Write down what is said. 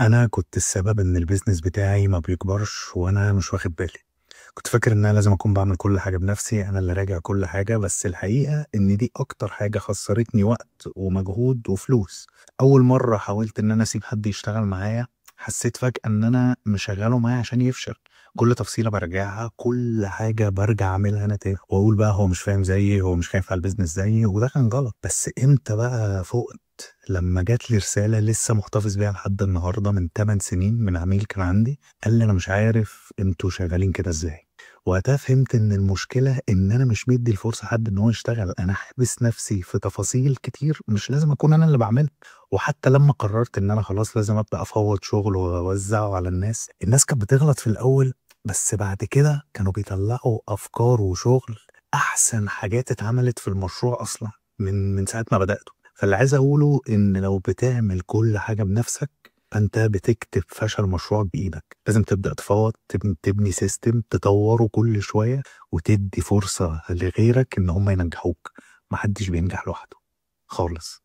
أنا كنت السبب إن ال business بتاعي ما بيكبرش وأنا مش واخد بالي. كنت فاكر إن أنا لازم أكون باعمل كل حاجة بنفسي، أنا اللي أراجع كل حاجة، بس الحقيقة إن دي أكتر حاجة خسرتني وقت ومجهود وفلوس. أول مرة حاولت إن أنا أسيب حد يشتغل معايا، حسيت فجأة إن أنا مشغّله معايا عشان يفشل. كل تفصيلة باراجعها، كل حاجة بارجع أعملها أنا تاني، وأقول بقى هو مش فاهم زيي، هو مش خايف على ال business زيي، وده كان غلط. بس إمتى بقى فُقت؟ لمّا جات لي رسالة لسه محتفظ بيها لحد النهارده من 8 سنين من عميل كان عندي، قال لي: "أنا مش عارف أنتم شغالين كده إزاي." وقتها فهمت إن المشكلة إن أنا مش مدّي الفرصة لحد إن هو يشتغل، أنا حابس نفسي في تفاصيل كتير مش لازم أكون أنا اللي باعملها. وحتى لمّا قررت إن أنا خلاص لازم أبدأ أفوّض شغل وأوزّعه على الناس، الناس كانت بتغلط في الأول، بس بعد كده كانوا بيطلّعوا أفكار وشغل أحسن حاجات اتعملت في المشروع أصلًا من ساعة ما بدأته. فاللي عايز أقوله إن لو بتعمل كل حاجة بنفسك، فأنت بتكتب فشل مشروعك بإيدك. لازم تبدأ تفوّض، تبني system تطوّره كل شوية وتدّي فرصة لغيرك إن هم ينجحوك. ما حدش بينجح لوحده خالص.